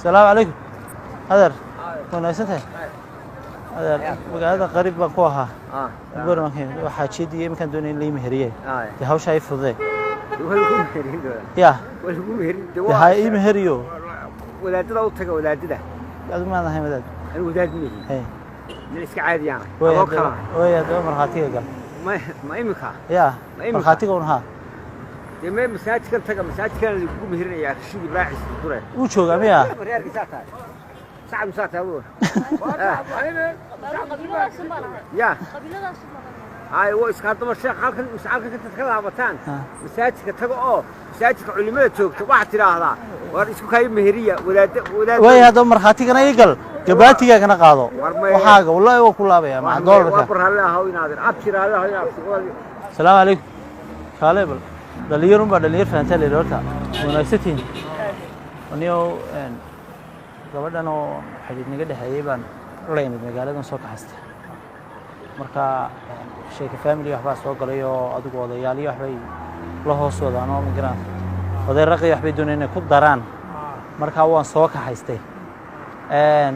Asalaamu calaykum adeer, wanaagsan tahay adeer. Magaalada qariib baan ku ahaa. Goor waa xaajiyadii iminkaan doonaya in la ii meheriye. Dee hawsha ii fududee ya, dee ha ii meheriyo. Wadaadada u taga, wadaadada. Adigu maad ahayn wadaad? Anigu wadaad mihi. Hey. Nin iska caadiyaan. Way. Adoo kala. Way, haddaba markhaatiga gal. Ma imika? Ya. Ma imika? Markhaatiga un haa. Dee mee masaajidkan taga, masaajidkan lagugu meherinayaa, Rashiid Ibraacis dure. Wuu joogaa miya? Reerkii tahay, sacad musaa tahay adugu ya. Ay wa iska haddaba sheekh halkan halkan intaad ka laabataan masaajidka taga oo masaajidka culimada joogta waxaad tidhaahdaa, war isku kayo meheriya wadaada, wadaad. Way, haddaba markhaatigana ii gal, gabaatigaagana qaado. War waxaaga wallahi waa ku laabaya maca doolarka. Waa barhalle ahaw inaadir abtir halle ahaw inaad. Asalaamu calaykum. Kaale bal, dhalinyar unbaa dhalinyar fahantaa la yidhi. Horta wanaagsantihiin. Aniyow gabadhan oo xidhiid naga dhexeeyey baan la imid magaaladan soo kaxaysta. Marka sheeka family waxbaa soo galay oo adigu odayaal iyo waxbay la hoos wadaan oo magaraan oday raqi waxbay doonayeen inay ku daraan. Marka waan soo kaxaystay.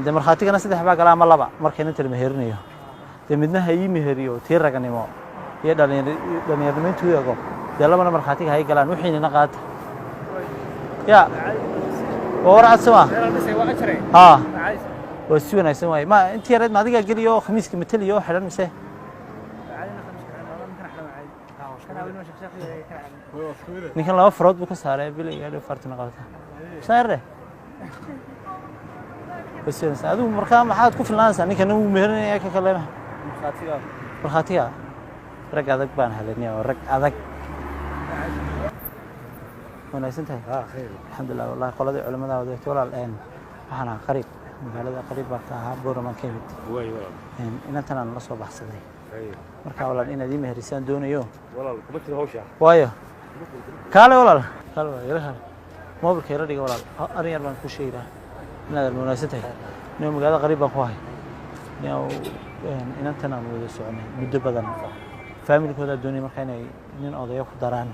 Dee markhaatigana saddex baa gala ama laba marka inta la meherinayo. Dee midna ha ii meheriyo tii raganimo iyo dhalinyarnimo intuu eego, dee labana markhaatiga ha ii galaan, wixiinina qaata. Ya waa war cad soma haa, waa si wanaagsan waaye. Ma intii yareed ma adigaa geliyo oo khamiiska mateliyo oo xidhan mise ninkan laba farood buu ka saaray biliga dhow fartina qabata saarre? Waa si wanaagsan. Adigu markaa maxaad ku filnaanaysaa? Ninkan wuu meherinaya, ka kalena markhaatiga. Rag adag baan helanay oo rag adag. Wanaagsan tahay, alxamdulilah. Wallahi qoladii culimada wadeegtay walaal. Waxaan ahaa qariib, magaalada qariib baan ka ahaa, Booramaan ka imid. Inantan aan la soo baxsaday. Marka walaal inaad ii meherisaan doonayo. Walaal, kuma jiro hawsha. Waayo, kaale walaal, kaale walaal, ila kaale, moobilka ila dhiga walaal. Arrin yar baan kuu sheegi lahaa. Inaad wanaagsan tahay niyo, magaalada qariib baan ku ahay niyow. Inantan aan wada soconay muddo badan, faamilkoodaa doonaya marka inay nin odayo ku daraan,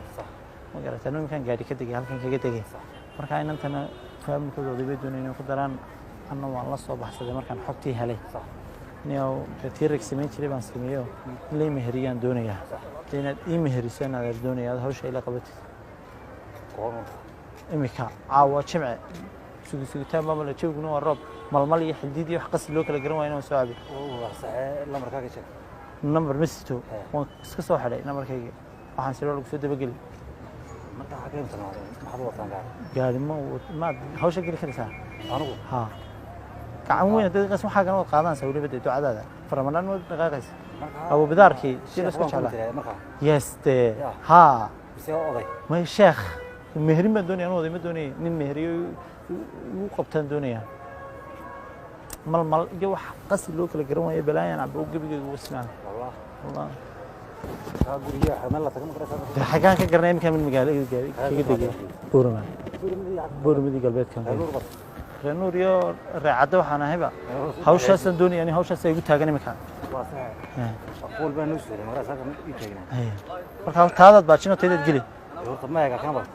ma garataa? Nimankaan gaadhi ka degay, halkan kaga degay. Marka inantana faamilkooda oday bay doonaya inay ku daraan, anna waan la soo baxsaday. Markaan xogtii helay niyow, dee tii rag samayn jiray baan sameeyo, in la ii meheriyaan doonayaa. Dee inaad ii meheriso inaad doonaya, aad hawsha ila qabatid. Imika caawa jimce sugi sugitaan baa male, jawguna waa roob malmal iyo xildiid iyo wax qasi loo kala garan waayo inaan soo cabi. Lambarkaaga sheeg. Nambar ma sito, waan iska soo xidhay nambarkayga, waxaan siro lagu soo dabageli. Marka xagee maxaad u wataan gaari? Gaari ma maad hawsha geli karaysaa? Anigu? Haa, gacan weyn haddaad qas waxaa waad qaadanaysaa, weliba dee ducadaada faramadhaan ma dhaqaaqaysa. Abubidaarkii si la isku jeclaa. Marka yes, dee haa. Mise oday? May, sheekh meherin baan doonaya. Anu oday ma doonaya, nin meheriyo igu qabtaan doonaya. Mal mal iyo wax qasi loo kala garan waayo, balaayaan cabo, gebigayga uga simaan. Wallah. Wallah. Kaa guriga meel la taga ma garaysaa? Dee xagaan ka garanay iminkaan mid magaalo gaari kaga degay? Boorama, Booramadii galbeedkan, reer Nuur iyo reer Cadde waxaan ahayba. Hawshaasaan doonaya ani, hawshaas ay igu taagan iminka. Waa sax, qool baa noo soo magaraysaa, halkan ii taagnaa. Marka taadaad baajino, taydaad geli. Horta ma eega kan bal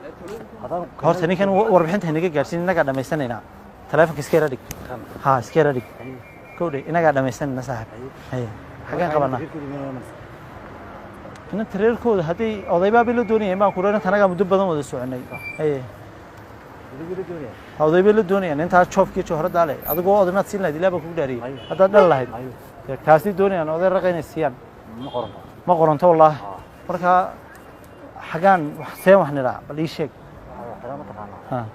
haddaan Horta ninkan warbixinta inaga gaarsiin, inagaa dhammaysanaynaa. Taleefonka iska yara dhig. Kan? Haa, iska yara dhig. Kowdhe, inagaa dhammaysanayna saaxib. Haye, xagaan qabanaa inanta reerkooda? Hadday odaybaabay la doonayeen baan kula, inanta anagaa muddo badan wada soconay. Haye, odaybay la doonayaan intaa joofkii joohradaa leh. Adigoo oday maad siin lahayd? Ilaah baa kugu dhaariyey, haddaad dhal lahayd. Dee kaasay doonayaan oday raqa inay siiyaan. Ma qoranto. Ma qoranto wallaahi. Marka xagaan wax seen wax nidhaa, bal ii sheeg. Waxaa ma taqaanaa? Ha.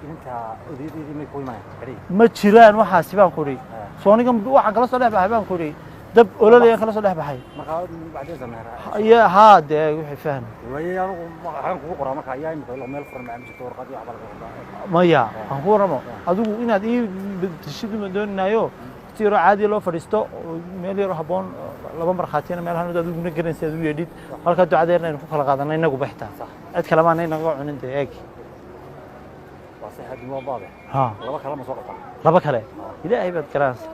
Inanta odayadeedii may ku imanayaan xidhay? Ma jiraan waxaasi baan ku idhi. Soo aniga waxaan kala soo dhex baxay baan ku idhi, dab ololayaan kala soo dhex baxay. Marka bacdeen sameeyaa. Iyo haa, dee wixii fahmi. Waaye, anigu waxaan kugu qoraa marka ayaa imika meel furan macaa jirto, warqad iyo waxba laga qoraa. Maya, aan ku warramo. Adigu inaad ii bedeshid ma dooninayo, si yaroo caadi loo fadhiisto oo meel yaroo habboon, laba markhaatina meel hanood adiguna garanaysa aad u yeedhid, halkaa ducadeerna aynu ku kala qaadano inaguba, xitaa cid kale maana inaga cunin. Dee eeg. Waa sax, hadii waa baabe. Ha. Laba kale ma soo qabtaa? Laba kale ilaahay baad garanaysa,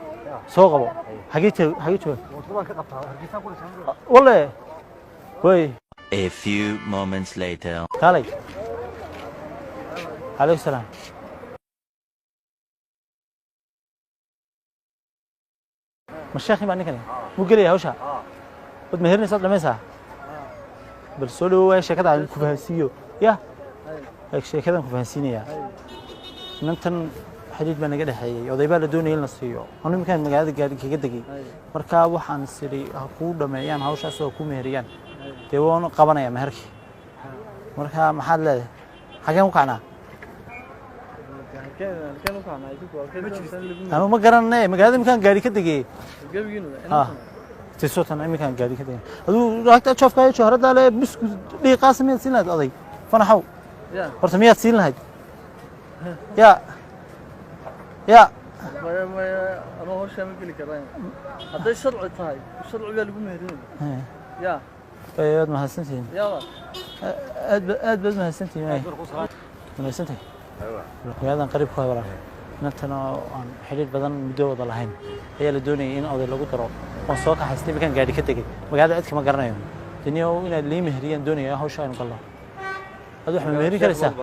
soo qabo. Xagee joog, xagee jooga? Wadada ka qabtaa, Hargeysa ku dhashay. Walle way. A few moments later. Kaalay. Calaykum salaam. Ma sheekhin baa ninkani muu gelaya hawsha? Waad meherinaysaa, dhamaysaa. Bal soo dhawo waaya, sheekada aan ku fahansiiyo. Ya, eeg, sheekadan ku fahansiinayaa. Inantan xidhiid baa naga dhexeeyey, oday baa la doonayay in la siiyo. Anu iminkaan magaalada gaari kaga degay, markaa waxaan sidhi ha kuu dhameeyaan hawshaas oo ku meheriyaan. Dee waan qabanaya meherkii. Marka maxaad leedahay? Xageen ku kacnaa? Anu ma garanane, magaalada iminkaan gaari ka degay. Ha, tisotan iminkaan gaari ka degay. Aduu lacagta joofka iyo jooharada le buskud dhiiqaas miyaad siin lahayd? Oday fanaxow, horta miyaad siin lahayd? Ya ya. Maya, maya, anoo hawshaa ma geli karaan. Hadday sharci tahay, sharci baa lagu meherinaya ya. Waad mahadsantihiin. Yaaba. Aad baad mahadsantihiin. Wanaagsantahay. Magaaladan qariib ku hay, walaal. Inantan oo aan xidhiir badan muddo wada lahayn ayaa la doonayay in oday lagu daro. Waan soo kaxaystay, iminkaan gaadhi ka tegey. Magaalada cid kama garanayo. Daniyo inaad lii meheriyaan doonaya, hawsha aynu galno. Adu wax ma meherin karaysaa?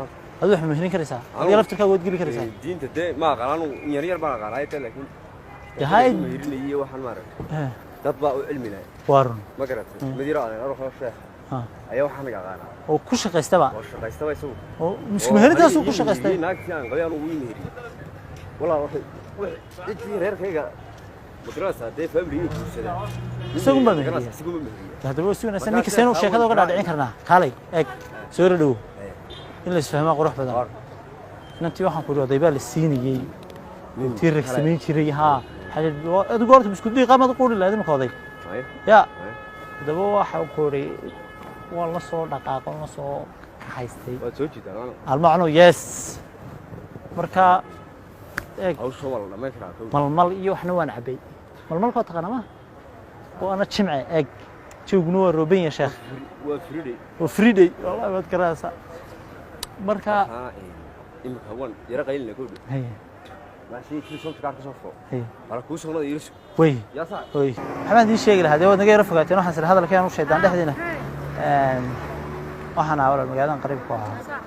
Adu wax ma meherin karaysaa? Adiga laftirkaaga waad geli karaysaa? Diinta dee ma aqaan anu, yar yar baan aqaan ayta, laakiin Dee hay. meherinayo waxaan ma arag. Dad baa u cilmi lahay. Waa run. Ma garatay? Mid yaro adeer aruux sheekh ayaa waxaan naga aqaanaa. Oo ku shaqaystaba. Oo shaqaystaba isagu. Oo isku meherintaasuu ku shaqaystay. Naagtii aan qabay anugu ii meheriyey. Walaa waxay cidii reerkayga, ma garanaysaa, dee familiga guursadaa. Isagun baa meheriyey. Isagun baa meheriyey. Haddaba si wanaagsan ninka seen sheekada uga dhaadhicin karnaa? Kaalay eeg, soo yara dhowo, in la isfahmaa qurux badan. Inantii waxaan ku idhi oday baa la siinayey, tii rag samayn jiray. Haa, adigu horta isku diiqa maad quuri lahayd imika oday? Ya, haddaba waxa ku idhi waan la soo dhaqaaqo, la soo kaxaystay. Waad soo jiidaa. Almacno, yes. Marka eeg. Hawsha waa la dhamayn karaa. Malmal iyo waxna waan cabbay. Malmalka waa taqaanaa ma waana Jimce. Eeg, jooguna waa rooban yahay, sheekh. Waa Friday. Waa Friday, wallahi waad garanaysaa. Marka imika waan yara qaylina kowdhe. Haye. Maasii kii soo kaar ka soo furo. Haye. Wala kuu soo nada yirisu. Way. Yaa saa. Way, waxbaan idiin sheegi lahaa. Dee waad naga yara fogaateen. Waxaan sira hadalkeen u shaydaan dhexdiina. Waxaan ahaa, walaal, magaaladan qariib ku ahaa.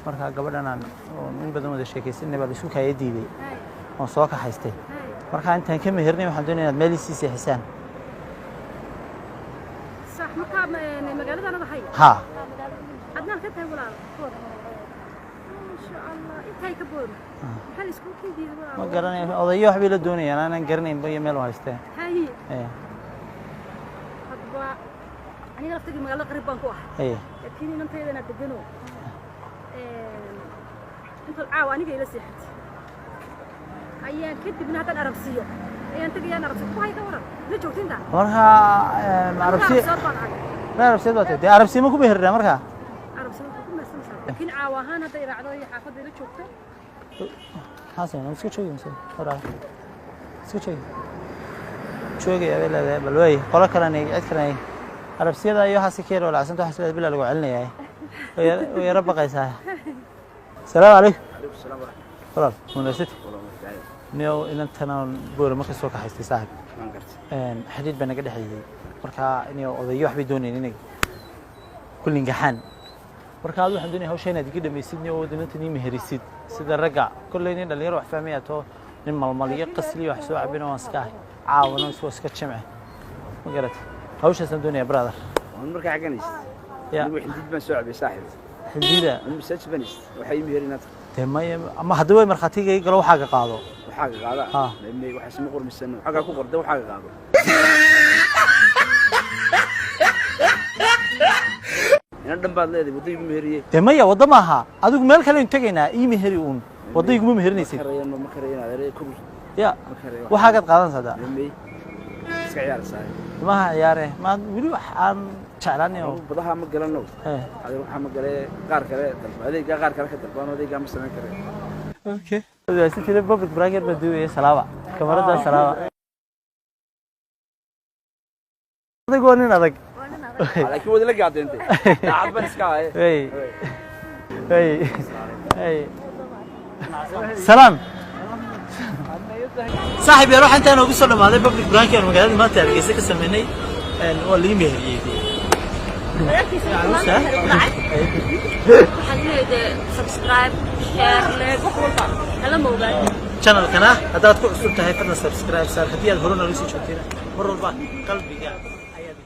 Marka gabadhan aan oo in badan wada sheekaysanay baa la isu kaaya diiday, oon soo kaxaystay. Marka intaan ka mehernay waxaan doonaya inaad meel isii seexisaan. Sax, markaa magaaladan ahay? Haa. Adnaan ka tahay, walaal? Masha Allah, intay ka bood, maxaa la isku kii diiday, walaal? Ma garanayo, odayo wax bay la doonayaan aanan garanaynba iyo meel u haysteen. Haye. Hadba aniga laftigii magaalada qariib baan ku ahay. Laakiin inantaydana degano, intood caawa aniga ila seexatay ayaan kadibna haddaan arabsiiyo ayaan tegayaan. Arabsiyo ku hay, ka waran la joogtinta? Marka arabsiy Arabsiyood baan ahay. Ma arabsiyeed baa tahay? Dee arabsiye ma ku mehernaa marka? Arabsiyo waxaa ku meersanaysaa, laakiin caawa ahaan hadday raacdo iyo xaafadda ila joogto. Maxaa sameynaa? Iska joogi mise horaa iska joogi? Joogaya bay leedahay. Bal wey, qolo kalena, cid kalena arabsiyada iyo waxaasi ka yar walacsanta. Waxaas leedahay bilaa lagu celinayaa. Way yara baqaysaa. Asalaamu calaykum, walaal. Wanaagsanti niyow. Inantanaan Boorama ka soo kaxaystay, saaxib. Xidhiid baa naga dhexeeyey. Marka niyow odayo waxbay doonayeen inay ku lingaxaan. Marka adu waxaan doonaya hawsha inaad iga dhamaysid niyow, inantan ii meherisid sida ragga. Kolley nin dhalinyaro wax fahmaya too, nin malmaliyo qasliyo wax soo cabina waan iska ahay. Caawana waa iska Jimce, ma garatay? Hawshaasaan doonaya, brother. Waan markaa xaganaysid? Ya. Anigu xildid baan soo cabay, saaxib. Xildida? Anigu masaajid baan istay, waxaa ii meher inaad Dee maya, ama haddii way markhaatiga ii galo, waxaaga qaado. Waxaaga qaada? Ha. May, waxaas ma qormisano. Xaggaa ku qorda, waxaaga qaado. Inan dhan baad leedahay, wadda igu meheriyey. Dee maya, waddo maaha. Adigu meel kale aynu tegaynaa, ii meheri uun. Waddo iguma meherinaysid. Ma karayano, ma karayan, adeer kur. Ya. Ma karayo. Waxaagaad qaadanaysaa daa. May, iska ciyaar, saaxib. Maha ciyaare, maa weli wax aan jeclaanay oo Anigu badaha ma galano. Adeer, waxaa ma gale, qaar kale dalba, adeegaa qaar kale ka dalbaan, adeegaa ma samayn kare. Okay, sintida public bracket baa duubaya. Salaaba kamarada, salaaba. Adag waa nin adag. Laakiin waad ila gaadeentay, daacad baan iska ahaye. Hey hey hey, salaam, saaxiib yaal. Waxaa intaa noogu soo dhamaaday public prank aan magaalada maanta Hargeysa ka sameynay. Waa lii meheriyey. Waxaan leeyahay subscribe, share, like, wax walba hala moogaan. Channelkana haddaad ku cusub tahay, fadlan subscribe saar. Haddii aad hore noola sii joogtayna, mar walba qalbiga ayaad